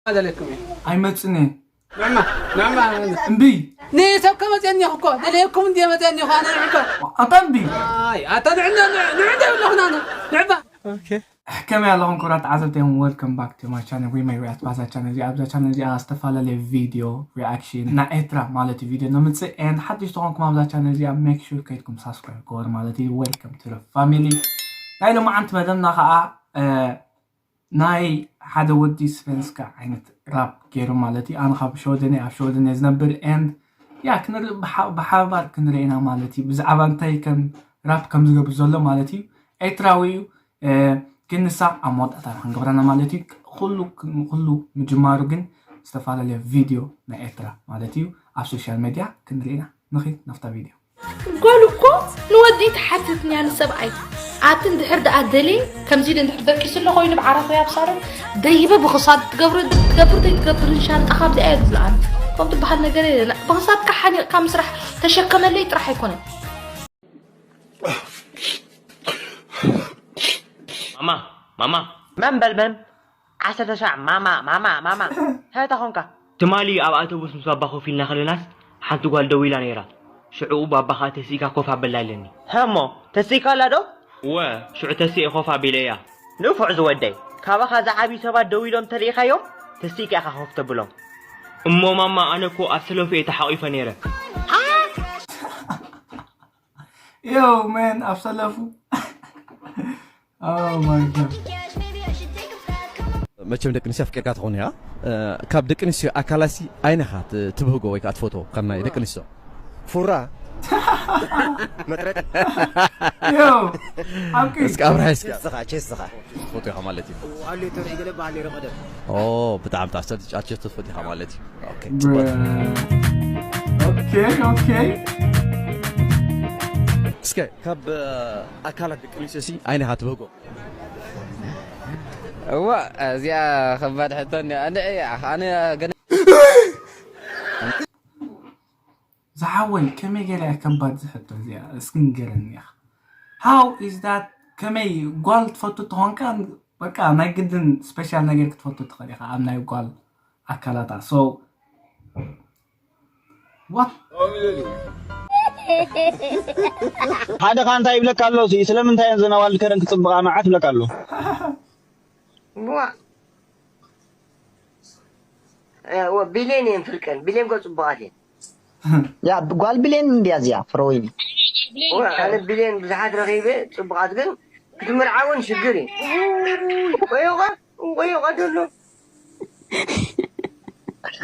ኣለኩም። ኣይመጽን እየ። ንዕማ፣ ንዕማ። እምቢ። ንሰብ ከመጽየኒ እኮ፣ ደለየኩም እንዲ መጽየኒ እኮ፣ ኣነ ንዕማ። ኣታ እምቢ። ኣይ፣ ኣታ ንዕና፣ ንዕና ይብለኹና፣ ንዕማ። ኦኬ። ከመይ ኣለኹም ክቡራት ተዓዘብቲ፣ and welcome back to my channel. We may react ባዛ ቻነል እዚኣ፣ ኣብዛ ቻነል እዚኣ ዝተፈላለየ ቪድዮ ሪኣክሽን ናይ ኤርትራ ማለት እዩ ቪድዮ ነምጽእ፣ and ሓድሽ ተኾንኩም ኣብዛ ቻነል እዚኣ make sure ከይድኩም ሳብስክራይብ ግበሩ ማለት እዩ። Welcome to the family። ናይ ሎማዓንቲ መደብና ከዓ፣ እ፣ ናይ ሓደ ወዲ ስቨንስካ ዓይነት ራፕ ገይሩ ማለት እዩ። ኣነ ካብ ሸወደን እየ፣ ኣብ ሸወደን እየ ዝነብር፣ and ያ ክንርኢ ብሓ-፣ ብሓባር ክንርኢ ኢና ማለት እዩ። ብዛዕባ እንታይ ከም ራፕ ከም ዝገብር ዘሎ ማለት እዩ። ኤርትራዊ እዩ፣ እ፣ ግን ንሳ ኣብ መወዳእታ ክንገብረና ማለት እዩ። ኩሉ፣ ኩሉ ምጅማሩ ግን ዝተፈላለየ ቪድዮ ናይ ኤርትራ ማለት እዩ ኣብ ሶሻል ሜድያ ክንርኢ ኢና። ንኺድ ናብታ ቪድዮ። ጓል እኮ ንወዲ ትሓትት እያ ንሰብኣይ። ኣቲ እንድሕር ደኣ ደልየ ከምዚ ኢለ እንድሕር ደቂሱ ኣሎ ኮይኑ ብዓራት ወይ ኣብ ሳሎን ደይበ ብኽሳድ ትገብሮ ትገብር ዘይትገብርን ሻንጣ ካብዚኣ እየ ዝለኣን። ከም ትበሃል ነገር የለን። ብኽሳድካ ሓኒቕካ ምስራሕ ተሸከመለይ ጥራሕ ኣይኮነን። ማማ፣ ማማ። መን በል መን? ዓሰርተ ሻዕ ማማ፣ ማማ፣ ማማ። እንታይ ተኾንካ? ትማሊ ኣብ ኣውቶቡስ ምስ ባባ ኮፍ ኢልና ከለናስ ሓንቲ ጓል ደው ኢላ ነይራ። ሽዑኡ ባባ ኸኣ ተሲእካ ኮፍ ኣበላ ኢለኒ። እሞ ተሲእካ ኣላ ዶ? እወ፣ ሽዑ ተሲኤ ኮፍ ኣቢለያ። ንፉዕ ዝወደይ፣ ካባኻ ዝዓብዩ ሰባት ደው ኢሎም ተሪኢኻዮም? ተሲእካ ኢኻ ኮፍ ተብሎም። እሞ ማማ፣ ኣነ እኮ ኣብ ሰለፉ እየ ተሓቒፈ ነይረ። Yo man፣ ኣብ ሰለፉ። Oh my God። መቸም ደቂ ኣንስትዮ ኣፍቂርካ ትኾን እያ። እ፣ ካብ ደቂ ኣንስትዮ ኣካላሲ ኣይነኻ ት-፣ ትብህጎ ወይ ከዓ ትፈትዎ ካብ ናይ ደቂ ኣንስትዮ? ፉራ። መጥረጥ። Yo፣ ሓቂ። እስኪ ኣብርሃ እስኪ። ቸስኻ፣ ቸስኻ። ትፈትዎ ኢኻ ማለት እዩ። ኣሉ ተርኢ ገለ ባህሊ ረቐደም። ኦ፣ ብጣዕሚ ተኣሰር ጫቸው ትፈትዎ ኢኻ ማለት እዩ። ኦኬ፣ ጽቡቅ። ኦኬ፣ ኦኬ። እስከ ካብ፣ እ፣ ኣካላት ደቂ ኣንስትዮ ሲ ኣይነኻ ትብህጎ? እዋ፣ እዚኣ ከባድ ሕቶ እንድያ። ኣነ፣ ኣነ ገና ዝሓወይ፣ ከመይ ገይራ እያ ከባድ ዝሕቶ እዚኣ? እስኪ ንገረኒ ኢኻ። How is that? ከመይ ጓል ትፈቱ ተኾንካ፣ በቃ ናይ ግድን ስፔሻል ነገር ክትፈቱ ትኽእል ኢኻ ኣብ ናይ ጓል ኣካላታ። So፣ what? ሓደ ኸኣ እንታይ ይብለካ ኣሎ፣ እዚ ስለምንታይ እየን ዘናዋል ከረን ክጽብቓ መዓት ይብለካ ኣሎ። ዋ። እ፣ ወ-፣ ቢሌን እየን ፍርቀን፣ ቢሌን እኮ ጽቡቓት እየን። ያ፣ ብ-፣ ጓል ቢሌን እንድያ እዚኣ፣ ፍረወይኒ። ወ-፣ ኣነ ቢሌን ብዙሓት ረኺበ፣ ጽቡቓት ግን ክትምርዓ እውን ሽግር እዩ። ቆዮቓ፣ ቆዮቓ ዘሎ።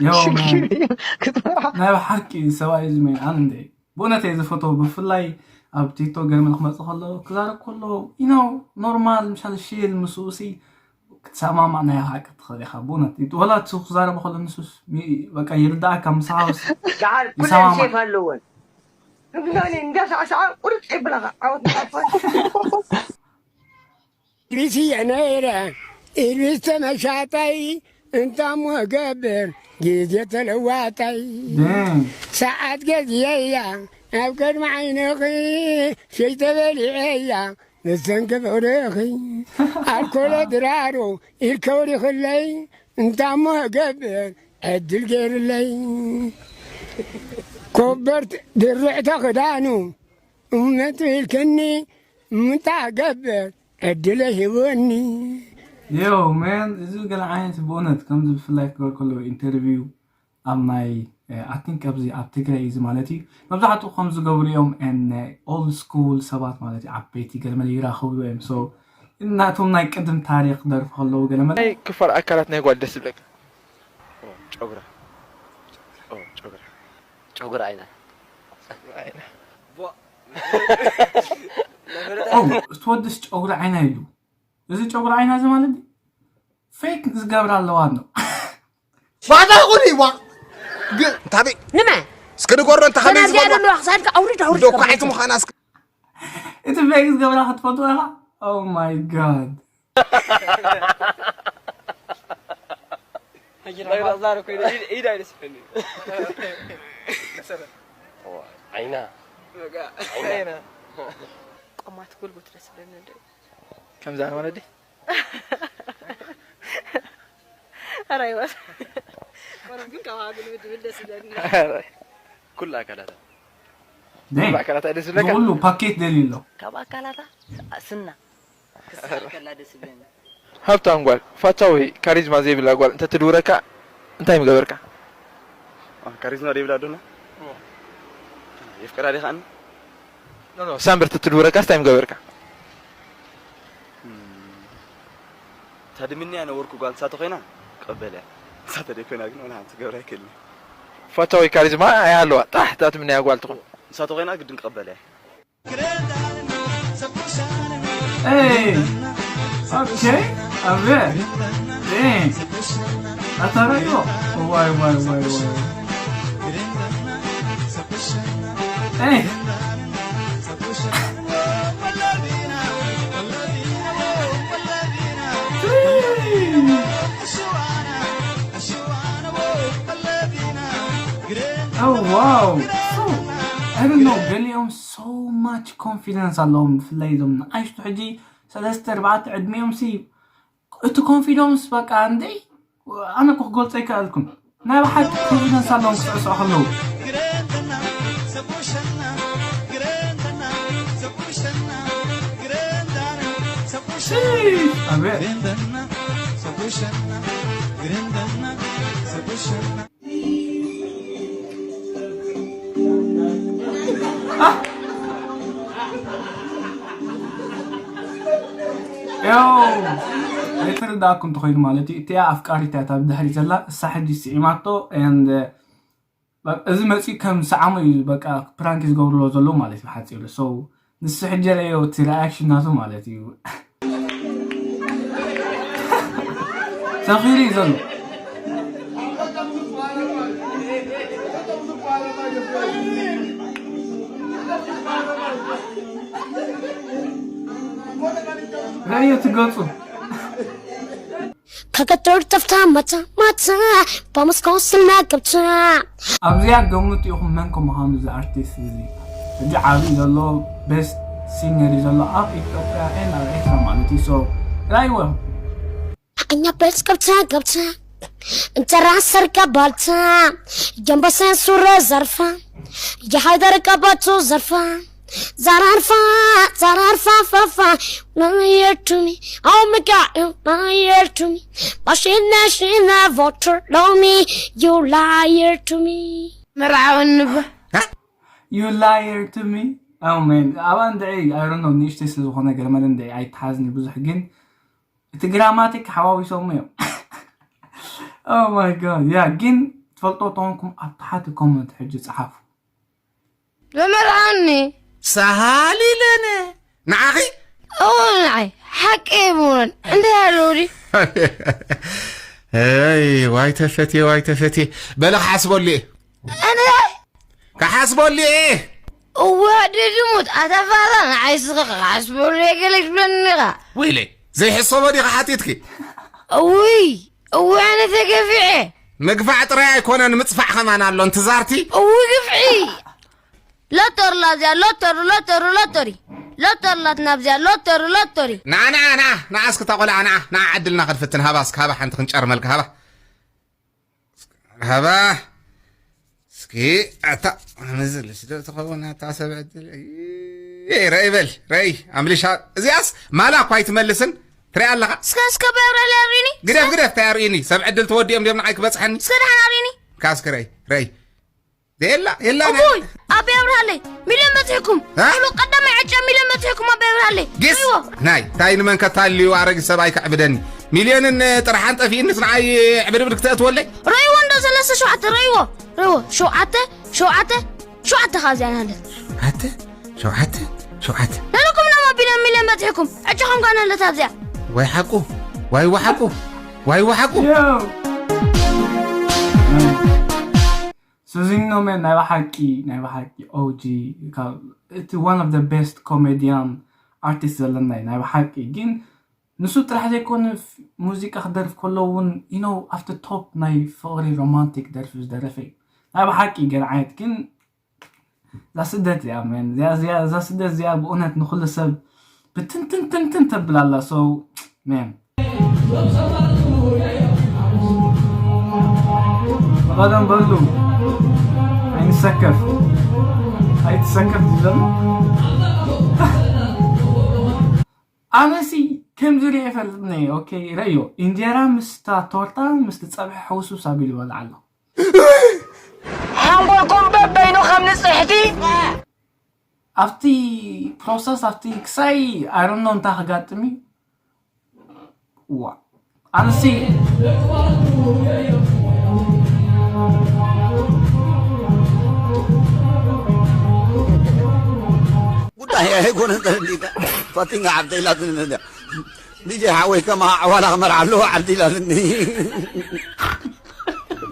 Yo, man። ሽግር እዩ። ክትምርዓ። ናይ ብሓቂ ሰብኣይ እዚ፣ man፣ ኣነ እንደ ብእውነት እየ ዝፈትዎ። ብፍላይ ኣብ ቲክቶክ ገርመል ክመጽእ ከሎ፣ ክዛረብ ከሎ፣ you know፣ ኖርማል፣ ምሻል ሺል ምስኡ ሲ ክትሰማማዕ ናይ ሓቂ ትኽእል ኢኻ። ብእውነት፣ ወላ እሱ ክዛረብ ከሎ ንሱስ ሚ-፣ በቃ ይርዳእካ፣ ምሳኻ ስ-፣ ደሓር ኩለን ይሰማማዕ። ሴፍ ኣለወን። እንዳ ሳዕሳዓ ቁርጥ ይብላኻ፣ ዓወት ንዓፋን። ኢልቢስ እየ ነይረ፣ ኢልቢስ ተመሻጣይ፣ እንታሞ ገብር ግዜ ተለዋጣይ። ዳም። ሰዓት ገዝየያ፣ ኣብ ቅድሚ ዓይንኺ ሸይ ተበሊዐያ፣ ንሰንኪ ፍቕርኺ። ኣልኮለ ድራሩ ኢልከ ውሪኽለይ፣ እንታሞ ገብር ዕድል ገይርለይ። ኮበርት ድርዕተ ክዳኑ፣ እመት ኢልክኒ፣ ምንታ ገብር ዕድለ ሂብወኒ። Yo, man፣ እዚ ገለ ዓይነት ብእውነት ከምዚ ብፍላይ ክገብር ከሎ ኢንተርቪው ኣብ ናይ፣ እ፣ I think ኣብዚ ኣብ ትግራይ እዚ ማለት እዩ። መብዛሕትኡ ከም ዝገብሩ እዮም፣ and፣ እ፣ ኦልድ ስኩል ሰባት ማለት እዩ፣ ዓበይቲ ገለ መለ ይራኸቡ እዮም። So፣ ናቶም ናይ ቅድም ታሪኽ ክደርፉ ከለዉ ገለ መለ ናይ ክፋል ኣካላት ናይ ጓል ደስ ዝብለካ? ኦ፣ ጨጉራ። ኦ፣ ጨጉራ። ጨጉሪ ዓይና። ጨጉሪ ዓይና። ቦ-፣ ኦ፣ እቲ ወድስ ጨጉሪ ዓይና ኢሉ። እዚ ጨጉሪ ዓይና እዚ ማለት ፌክ ዝገብራ ኣለዋ ኣሎ። ዋዛ ቁሪ ዋ። ግ-፣ እንታበይ? ንመ? እስከ ንጎሮ እንተ ከመይ ገና እዚኣ ዝበሎ? ዘለዋ ክሳድካ ኣውርድ፣ ኣውርድ፣ ዶ ኣውርድ። ኳዒት ምዃና እስከ እቲ ፌክ ዝገብራ ክትፈልጦ ኢኻ? Oh my God። ዛር ኮይነ ኢድ፣ ኢድ ኣይደስሕን እዩ። ዓይና። በቃ፣ ዓይና። ዓይና። ቆማት ጉልጉት ደስ ብለኒ እንደ ከምዛ ነው ወለዲ። ኧረ ኣይወ-፣ ቆርብ ግን ካብ ሃግሉ ብድብል ደስ ይብለኒ። ኩሉ ኣካላታ ደይ ኩሉ ኣካላታ ደስ ዝብለካ ዝኩሉ ፓኬት ደልዩ ኣሎ። ካብ ኣካላታ ስና ክስሓ ከላ ደስ ይብለኒ። ሃብታም ጓል ፋቻ ወይ ካሪዝማ ዘይብላ ጓል እንተትድውረካ እንታይ ምገበርካ? ካሪዝማ ደይብላ ኣዶና የፍቅራ ዲኻኒ ኖ ኖ ሳምብር ትትድውረካስ እንታይ ምገበርካ? ታድምንያ ነበርኩ ጓል ንሳተ ኮይና ቀበል እያ ንሳተ ደይ ኮይና ግን ወላ ሓንቲ ገብራ ኣይክእልን ፋቻ ወይ ካሪዝማ ኣይሃለዋ ጣሕ ታትምንያ ጓል ትኹን ንሳተ ኮይና ግድን ቀበል እያ Hey! Okay, a ver. Damn. Atarayo. Why, why, why, why? Hey! Oh wow! So, I don't know, ገሊኦም so much confidence ኣለዎም ብፍላይ እዞም ንኣሽቱ ሕጂ ሰለስተ ኣርባዕተ ዕድሚኦም ሲ እቲ confidence በቃ እንዴ ኣነ እኮ ክገልጾ ኣይከኣልኩን ናይ ብሓቂ confidence ኣለዎም ክስዕስዑ ከለዉ Sheesh! ኣቤት ያው ኣይተረዳእኩም እንተኾይኑ ማለት እዩ እቲኣ ኣፍቃሪት እያ እታ ብድሕሪ ዘላ እሳ ሕጂ ስዒማቶ and እዚ መፂኡ ከም ሰዓሞ እዩ በቃ ፕራንክ ዝገብርዎ ዘለዉ ማለት እዩ ብሓፂሩ so ንሱ ሕጂ ረእዮ እቲ reaction ናቱ ማለት እዩ ሰኺሩ እዩ ዘሎ ረእዮ እቲ ገፁ ከገጥር ጠፍታ ማታ ማታ በመስኮት ስልና ገብታ ኣብዚኣ ገምቱ ኢኹም መን ከም ምዃኑ እዚ ኣርቲስት እዚ ሕጂ ዓብዩ ዘሎ best singer እዩ ዘሎ ኣብ ኢትዮጵያ and ኣብ ኤርትራ ማለት እዩ so ራይወ እኛ ቤት ገብታ ገብታ እንጀራ ሰርቃ ባልታ የንበሳ ሱረ ዘርፋ የሃይደር ቀበቶ ዘርፋ ዘራርፋ ዘራርፋ ፈፋ liar to me oh my god you liar to me ማሽና ሽና voter ሎሚ you liar to me መርዓውን ንባ you liar to me oh man ኣብኣ እንድዒ I don't know ንእሽተይ ስለ ዝኾነ ገለ መለ እንድዒ ኣይተሓዝኒ ብዙሕ ግን እቲ ግራማቲክ ሓዋዊሶም እዮም oh my god yeah ግን ትፈልጦ ተኾንኩም ኣብ ታሕቲ comment ሕጂ ጸሓፉ መመርዓኒ ሰሃሊ ለነ ንዓኺ እዎ ንዓይ ሓቂ ይብሉን እንታይ ኣለዉ ድዩ ኣይ ዋይ ተፈትየ ዋይ ተፈትየ በለ ክሓስበሉ እየ ኣነ ክሓስበሉ እየ እዋ ድድሙት ኣታ ፋራ ንዓይ ስኻ ክሓስበሉ እየ ገለ ትብለኒ ኢኻ ወይለይ ዘይሕሰቦ ዲኻ ሓቲትኪ እውይ እውይ ኣነ ተገፊዐ ምግፋዕ ጥራይ ኣይኮነን ምፅፋዕ ኸማን ኣሎ እንትዛርቲ እውይ ግፍዒ ሎተር ላዚያ ሎተር ሎተር ሎተሪ ሎተር ላትና ብዚያ ሎተር ሎተሪ ንዓ ንዓ ንዓ ንዓ እስክታ ቆልዓ ንዓ ንዓ ዕድልና ክንፍትን ሃባ እስኪ ሃባ ሓንቲ ክንጨርመልካ ሃባ ሃባ እስኪ ኣታ ምዝልስ ዶ ትኸውን ኣታ ሰብ ዕድል ረይ በል ረይ ኣምልሻ እዚኣስ ማላ እኳ ኣይትመልስን ትሪኣ ኣለኻ እስከ እስከ በብራለ ኣርኢኒ ግደፍ ግደፍ እንታይ ኣርእኒ ሰብ ዕድል ተወዲኦም ድዮም ንዓይ ክበፅሐኒ እስከ ደሓን ኣርኢኒ ካስክ ረይ ረይ የላ የላ እቡይ ኣበይ ኣብርሃለይ ሚልዮን በፂሕኩም ሉ ቀዳማይ ዕጫ ሚልዮን በፂሕኩም ኣበይ ኣብርሃለይ ጊስ ናይ ታይ ንመን ከታልዩ ኣረጊት ሰብኣይ ከዕብደኒ ሚልዮንን ጥርሓን ጠፊእንስ ንዓይ ዕብድብድ ክተእትወለይ ረእይዎ እንዶ ሰለስተ ሸውዓተ ረእይዎ ረእይዎ ሸውዓተ ሸውዓተ ሸውዓተ ካብ እዚኣ ናለት ኣተ ሸውዓተ ሸውዓተ ነለኩም ናብ ኣቢሎም ሚልዮን በፂሕኩም ዕጫኹም ጋር ናለት ኣብዚኣ ወይ ሓቁ ዋይ ወሓቁ ዋይ ወሓቁ ሱዚኖ መን ናይ ብሓቂ ናይ ብሓቂ ኦጂ እቲ one of the best comedian artist ዘለና እዩ ናይ ብሓቂ ግን ንሱ ጥራሕ ዘይኮነ ሙዚቃ ክደርፍ ከሎ እውን you know ኣብቲ top ናይ ፍቕሪ romantic ደርፊ ዝደረፈ እዩ ናይ ብሓቂ ገርዓየት ግን እዛ ስደት እዚኣ man እዛ ስደት እዚኣ ብእውነት ንኩሉ ሰብ ብትንትንትንትን ተብል ኣላ so man ብቐደም በሉ ኣይንሰከፍ ኣይትሰከፍ ዝብለሉ። ኣነሲ ከምዚ ሪኤ ይፈልጥኒ። ኦኬ፣ ረዮ፣ እንጀራ ምስታ ቶርታ ምስቲ ጸብሒ ሕውስውስ ኣቢሉ ይበልዓ ኣሎ። ሓንጎልኩም በበይኑ ከም ንጽሕቲ። ኣብቲ ፕሮሰስ ኣብቲ ክሳይ ኣይሮኖ እንታይ ክጋጥም እዩ። ዋ፣ ኣነሲ ጉዳይ ኣይኮነን። ተረዲእካ ፋቲንጋ ዓብተ ኢላትኒ። ልጅ ሓወይ ከማ ኣዕዋላ ክመርዓ ኣለዎ ዓዲ ኢላትኒ።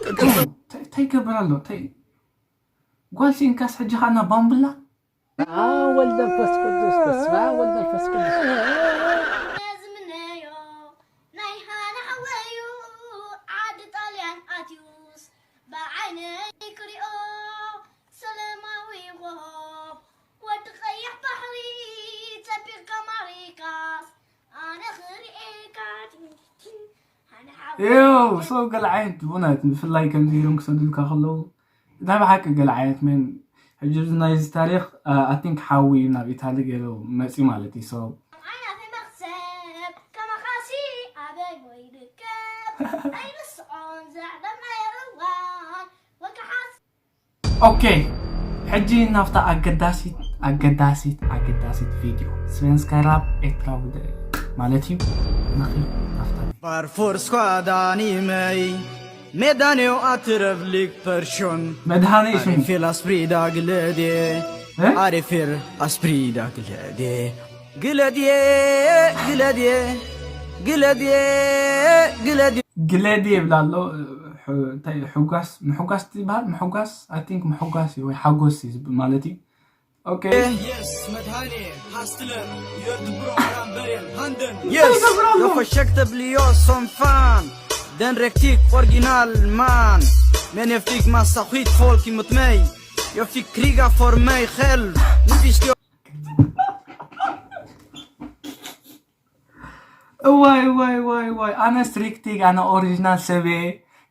እንታይ ይገብር ኣሎ? እንታይ ጓል ሲንካስ ሕጂ ኻና ባምብላ ወልድ መንፈስ ቅዱስ በስመ አብ ወልድ መንፈስ ቅዱስ ዝምነዮ ናይ ሃና ሓወዩ ዓዲ ጣልያን ኣትዩስ ብዓይነይ ክሪኦ ሰለማዊ ኮኾብ ወዲ ቀይሕ ባሕሪ ጸቢቕካ ማሪካስ ኣነ ክሪኤካ ሃና ሓወዩ ይው ሰው ገለ ዓይነት ብእውነት ብፍላይ ከምዚ ኢሎም ክሰዱልካ ከለዉ ናይ ብሓቂ ገለ ዓይነት ሜን ሕጂ እዚ ናይዚ ታሪክ ኣቲንክ ሓዊ እዩ ናብ ኢታሊ ገይሩ መፂ ማለት እዩ ሰው ዓይናተይ መኽሰብ ከማኻሲ ኣበይ ወይ ድከብ ኣይርስዖን ዘዕለናዮ እዋን ወግሓስ ኦኬ ሕጂ ናብታ ኣገዳሲት ኣገዳሲት ኣገዳሲት ቪድዮ ስፔንስካ ራብ ኤርትራዊ ደ ማለት እዩ ንኺ ናፍታ Varför skadar ni mig? Medan jag återövlig person. መድሃኒ ስሙ Är fel att sprida glädje. Eh? Är fel att sprida glädje. Glädje, glädje, glädje, glädje. ግለዲ ይብላ ኣሎ ሕ- እንታይ እዩ? ሕጓስ ምሕጓስ ይበሃል ምሕጓስ ኣይ ቲንክ ምሕጓስ እዩ ወይ ሓጎስ እዩ ዝብ- ማለት እዩ ኦኬ Yes, መድሃኔ ሃስትለር Göteborg, Rambergen, handen. Yes, jag försökte bli jag som fan. Den riktig original man. Men jag fick massa skit, folk emot mig. Jag fick kriga för mig själv. Nu visste jag እዋይ እዋይ እዋይ እዋይ ኣነ ስትሪክቲግ ኣነ ኦሪጂናል ሰብ እየ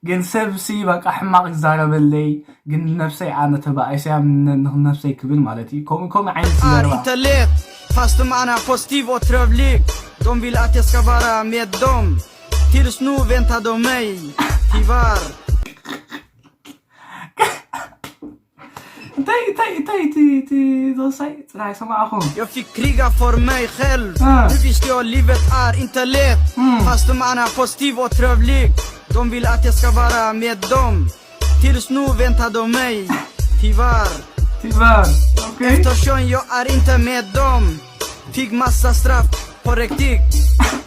ግን ሰብ ሲ በቃ ሕማቕ ይዛረበለይ ግን ነብሰይ ኣነ ተባኢሰያ ነብሰይ ክብል ማለት እዩ ከምኡ ከምኡ ዓይነት är ዝዘረባ inte lätt. Fast man är positiv och trevlig. De vill att jag ska vara med dem. Tills nu väntar de mig. Tyvärr. እንታይ እንታይ እንታይ እቲ እቲ ተወሳይ ፅናሕ ይሰማዕኹም Jag fick kriga för mig själv. Ah. Nu visste jag livet är inte lätt. Mm. Fast man är positiv och trevlig. De vill att jag ska vara med dem. Tills nu väntar de mig. Tyvärr. Tyvärr. Okej. Eftersom jag är inte med dem. Fick massa straff på riktigt.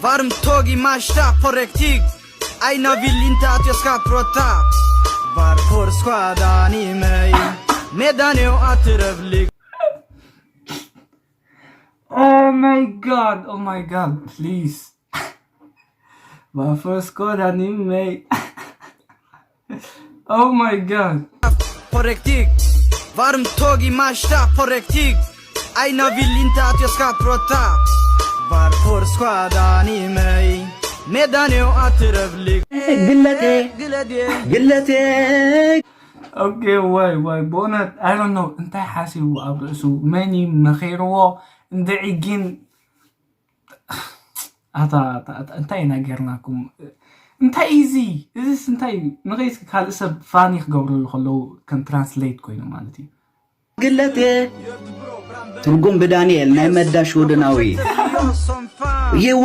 Varmt tag i Märsta på riktigt. Aina vill inte att jag ska prata. Varför skadar ni mig? Medan jag är trevlig. Oh my god, oh my god, please. Varför skadar ni mig? Oh my god. På riktigt. Varmt tag i Märsta på riktigt. Aina vill inte att jag ska prata. Varför skadar ni mig? Medan jag är trevlig. ግለቴ ግለቴ ኦኬ ዋይ ዋይ በእውነት I don't know እንታይ ሓሲቡ ኣብ ርእሱ መን እዩ መኺርዎ እንድዒ ግን ኣታ ኣታ- ኣታ- እንታይ ኢና ጌርናኩም እንታይ እዩ እዚ እዚስ እንታይ እዩ ንኸይስ ካልእ ሰብ ፋኒ ክገብረሉ ከለዉ ከም ትራንስሌት ኮይኑ ማለት እዩ ግለቴ ትርጉም ብዳንኤል ናይ መዳ ሽወደናዊ ይዎ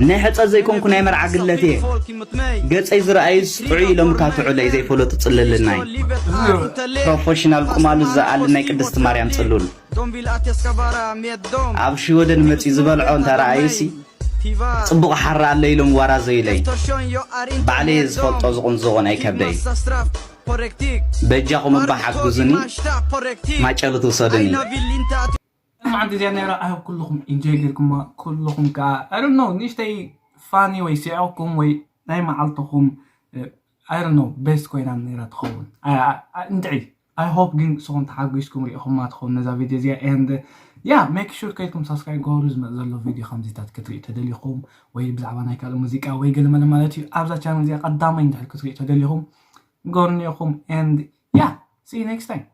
ናይ ሕፀ ዘይኮንኩ ናይ መርዓ ግለቴ ገፀይ ዝረኣዩስ ጥዑይ ኢሎም ካትዑለይ ዘይፈለጡ ፅልልናይ ፕሮፌሽናል ቁማሉ ዝኣል ናይ ቅድስቲ ማርያም ፅሉል ኣብ ሽወደን መፂ ዝበልዖ እንተረኣዩሲ ፅቡቕ ሓራ ኣሎ ኢሎም ዋራዘዩለይ ባዕለየ ዝፈልጦ ዝቕንዝቑን ኣይከብደይ በጃኹም እባ ሓግዙኒ ማጨሉ ትውሰዱኒ መዓንቲ እዚኣ ነራ ኣይ ኩልኹም ኢንጆይ ጌርኩማ ኩልኹም ከዓ I don't know ንእሽተይ ፋኒ ወይ ስዒቕኩም ወይ ናይ መዓልትኹም I don't know ቤስት ኮይና ነራ ትኸውን እንድዒ I hope ግን ንስኹም ተሓጒስኩም ሪኢኹማ ትኸውን ነዛ ቪድዮ እዚኣ and Yeah, make sure ከይድኩም subscribe ገበሩ። ዝመጽእ ዘሎ ቪድዮ ከምዚታት ክትሪኡ ተደሊኹም ወይ ብዛዕባ ናይ ካልእ ሙዚቃ ወይ ገለመለ ማለት እዩ፣ ኣብዛ ቻነል እዚኣ ቀዳማይ እንድሕር ክትሪኡ ተደሊኹም ጎርኒኹም። And yeah, see you next time.